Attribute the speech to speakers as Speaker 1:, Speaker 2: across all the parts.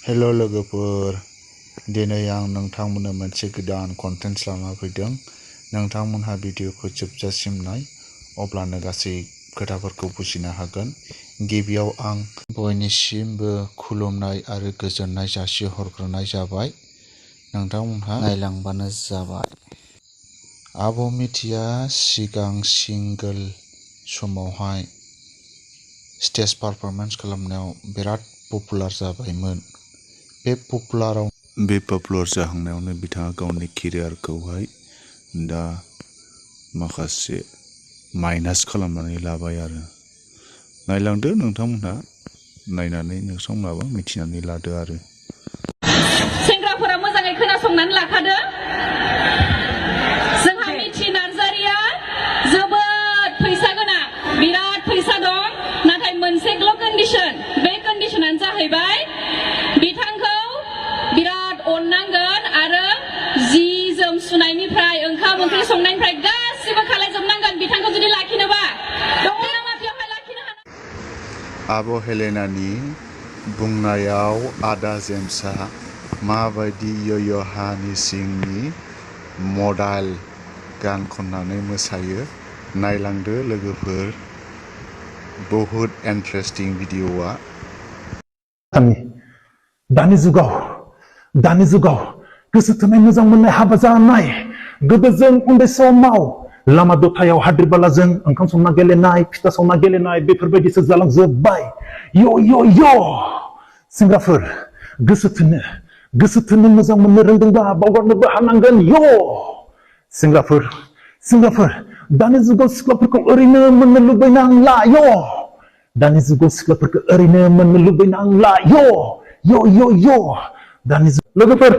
Speaker 1: हेल' लोगोफोर, दिनै आं नोंथांमोननो मोनसे गोदान कन्टेन्ट लाना फैदों। नोंथांमोनहा भिडिअखौ जोबजासिम नाय, अब्लानो गासै खोथाफोरखौ बुजिनो हागोन। गिबियाव आं बयनिसिमबो खुलुमनाय आरो गोजोननाय जासिहरग्रोनाय जाबाय। नोंथांमोनहा नायलांबानो जाबाय। आब' मिथिया सिगां सिंगोल समावहाय स्टेज पारफरमेन्स खालामनायाव बिराद पपुलार जाबायमोन। बे पपुलार जाहांनायावनो बिथाङा गावनि केरियारखौहाय दा माखासे माइनास खालामनानै लाबाय आरो। नायलांदो नोंथांमोनहा, नायनानै नोंथांमोनाबो मिथिनानै लादो आरो।
Speaker 2: सेंग्राफोरा मोजाङै खोनासंनानै लाखादो। जोंहा मिथि नार्जारिया जोबोद फैसा गोनां, बिराद फैसा दं, नाथाय मोनसेल' कन्डिशन, बे कन्डिशनानो जाहैबाय बिथांखौ बिराद अननांगोन आरो जि जोम सुनायनिफ्राय ओंखाम ओंख्रि संनायनिफ्राय गासिबो खालायजोबनांगोन बिथांखौ जुदि लाखिनोबा। दङ नामा बेवहाय लाखिनो हानाय?
Speaker 1: आब' हेलेनानि बुंनायाव आदा जेम्सआ माबायदि य'य'हानि सिंनि मडाल गान खननानै मोसायो नायलांदो लोगोफोर। बहुद इन्टारेस्टिं भिडिअ'आ।
Speaker 3: दानि जुगाव गोसो थोनाय मोजां मोननाय हाबा जानाय, गोदो जों उन्दै समाव लामा दथायाव हाद्रि बालाजों ओंखाम संना गेलेनाय, फिथा सावना गेलेनाय, बेफोरबायदिसो जालांजोब्बाय। सेंग्राफोर, गोसो थोनो मोजां मोननो रोंदोंबा बावगारनोबो हानांगोन। सेंग्राफोर, दानि जुगाव सिख्लाफोरखौ ओरैनो मोननो लुबैनांला। दानि जुगाव सिख्लाफोरखौ ओरैनो मोननो लुबैनांला। दानि लोगोफोर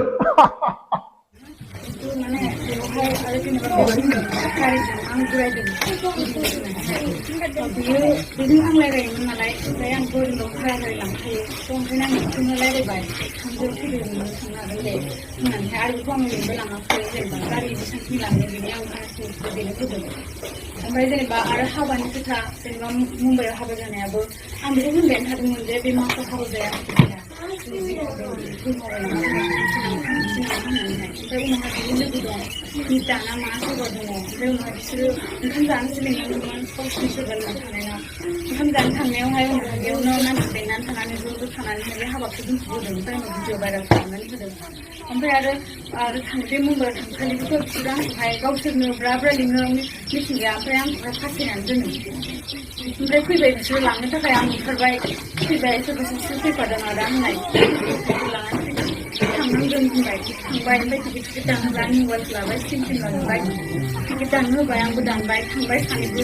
Speaker 4: ओमफ्राय जेनेबा आरो हाबानि खोथा, जेनेबा मुम्बाइआव हाबा जानायाबो आं बेखौ होनबायानो थादोंमोन जे बे माखौ हाबा जाया। ओमफ्राय उनावहाय बिनि लोगो दं, मिता ना मा सोरबा दङ। ओमफ्राय उनावहाय बिसोरो ओंखाम जानोसो लिंलांदोंमोन गावसिनि सोरबाजों थानायाव। ओंखाम जानो थांनायावहाय उनावहाय बेयावनो मानसि बेंनानै थानानै ज' थानानैहाय बे हाबाखौ दोनथ'बोदों। ओमफ्राय उनाव भिडिअ भाइरेल खालामनानै होदों। ओमफ्राय आरो बे मुम्बाइआव थांखालिबोथ' बिसोरो आंखौहाय गावसोरनो ब्रा लिङो मिथिंगाया, ओमफ्राय आंखौहाय फासायनानै दोनो। ओमफ्राय फैबाय बिसोरो लांनो थाखाय, आं ओंखारबाय, फैबाय, सोरबा सासे फैफादों आदा होननाय लानानै थांनांगोन होनबाय, थांबाय। ओमफ्य टिकेट दानहोबाय, आंनि मबाइलखौ लाबाय, सिम लांबाय, टिकेट दाननो होबाय, आंबो दानबाय, थांबाय सानैबो।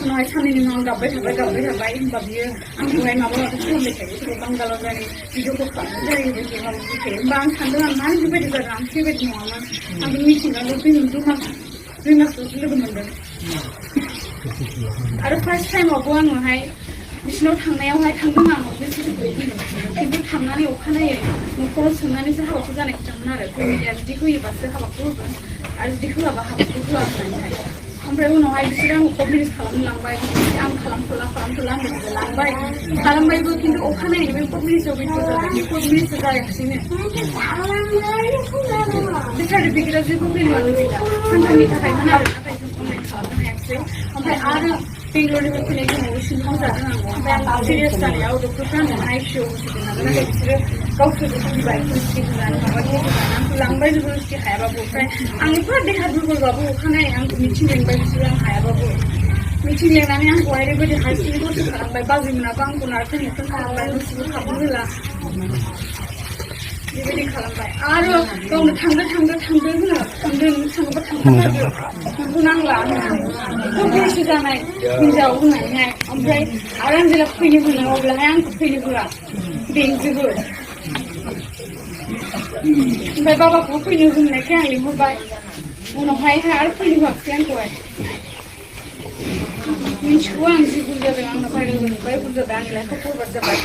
Speaker 4: उनावहाय साननैनि उनाव आं गाबबाय थाबाय। होनबा बियो आंखौहाय माबा खालामबाय थायो, सोरबा बांगालाव जायो, भिडिअखौ खालामनाय जायो, होनबा आं सानदों आं मानो बेबायदि जादों, आं बेबायदि नङामोन, आंबो मिथिनानै दुइ मासल'सो लोगो मोनदों। आरो फार्स्ट टाइमावबो आङोहाय बिसिनाव थांनायावहाय थांदों आं, खिन्थु थांनानै अखानायै न'खराव सोंनानैसो हाबाखौ जानाय खोथामोन आरो। फेमिलिया जुदि होयोबासो हाबाखौ होगोन, आरो जुदि होआबा हाबाखौ होआ होननानैहाय। ओमफ्राय उनावहाय बिसोरो आंखौ कभिड खालामनो लांबाय, आं खालामथ'ला होननानै लांबाय, खालामबायबो। खिन्थु अखानायै बे कभिडआव भिडिअ जाबाय, बे कभिडसो जायाखिसैनो। बे सार्टिफिकेटआ जेबो भेलुआनो गैला, सानथामनि थाखायमोन आरो, नाथाय जों कमप्लिट खालामनो हायाखिसै। ओमफ्राय आरो बेंगलरनिफ्राय फैनाय समाव सिङाव जादों आङो। ओमफ्राय आं सिरियास जानायाव डक्टरफ्रा आंखौ आइसिइउआव होसिगोन नालाय, नाथाय बिसोरो गावसोरबो फैबाय, पुलिसटि होनानै माबा होनानै आंखौ लांबाय, जबरदस्ति हायाबाबो। ओमफ्राय आं एफा देहा दुरबलबाबो अखानायै आंखौ मिथिं लेंबाय बिसोरो, आं हायाबाबो। मिथिं लेंनानै आंखौहाय ओरैबायदि हारसिङै दसे खालामबाय, बाजैमोनाबो आंखौ नारखो खालामबाय, दसेबो हाबनो होला, बेबायदि खालामबाय। आरो गावनो थांदो होनो, नों थाङोबा थांथारनांगौ, नोंखौ नांला कमप्लिटसो जानाय हिनजाव होननानैहाय। ओमफ्राय आरो आं जेब्ला फैनो होनो, अब्लाहाय आंखौ फैनो होआ, बेंजोबो। ओमफ्राय बाबाखौबो फैनो होननायखाय आं लिंहरबाय, उनावहाय आरो फैनो होआखिसै आंखौहाय। मिथिगौ आं जि बुरजा जादों, आंना भाइरेल नुबाय, बुरजा जादों, आंनि लाइफआव फरवार्ड जाबाय।